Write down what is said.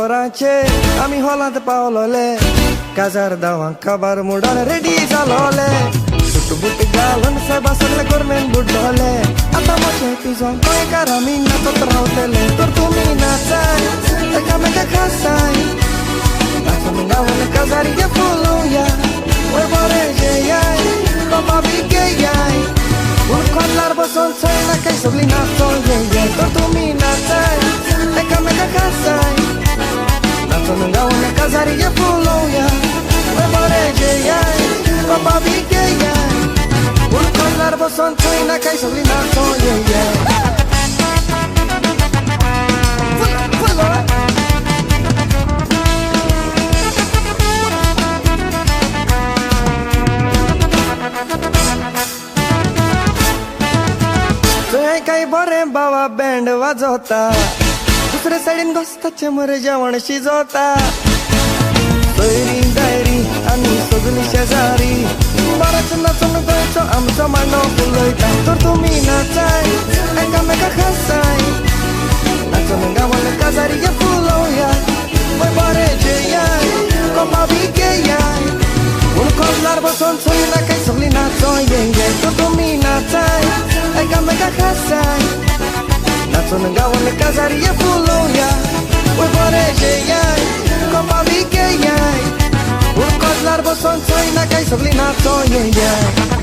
वरांचेर आमी हॉलांत पावलोले, काजार धांवांक खबर मुडान रेडी जालोले. सुटबुट घालून सायबा सगळे गोरमेन बुडलोले. आतां मोचे पिजोन गोंयकार आमी नाचत रावतले. तर तुमी नाचाय एकामेका खासाय, नाचून गावन काजारी फुलोवया. वय बरें जेयाय बाबा बी घेयाय, पूण कोल्लार बसून चोयना काय सगळीं नाचों येयाय. तर तुमी नाचाय एकामेका खासाय, नाचून गावन काजारी फुलोवया. वय बरें जेयाय बाबा बी घेयाय, पूण कोल्लार बसून चोयना काय सगळीं नाचों येयाय. थंय काय बरें बाबा बँड वाजोता, दुसरे सायडीन गोस्ताचें मरे जेवण शिजोता. सोयरी दायरी आनी सगळीं शेजारी बरेंच नाचून गोंयचो आमचो मांडो फुलयता. तर तुमी नाचाय एकामेका खासाय, नाचून गावन काजारी फुलोवया. वय बरें जेयाय कोपा बी घेयाय, पूण कोल्लार बसून चोयना काय सगळीं नाचों येयाय. तर तुमी नाचाय एकामेका खासाय, नाचून गावन काजारी फुलोवया. वय बरें जेयाय कोपा बी घेयाय, पूण कोल्लार बसून चोयना काय सगळीं नाचों येयाय.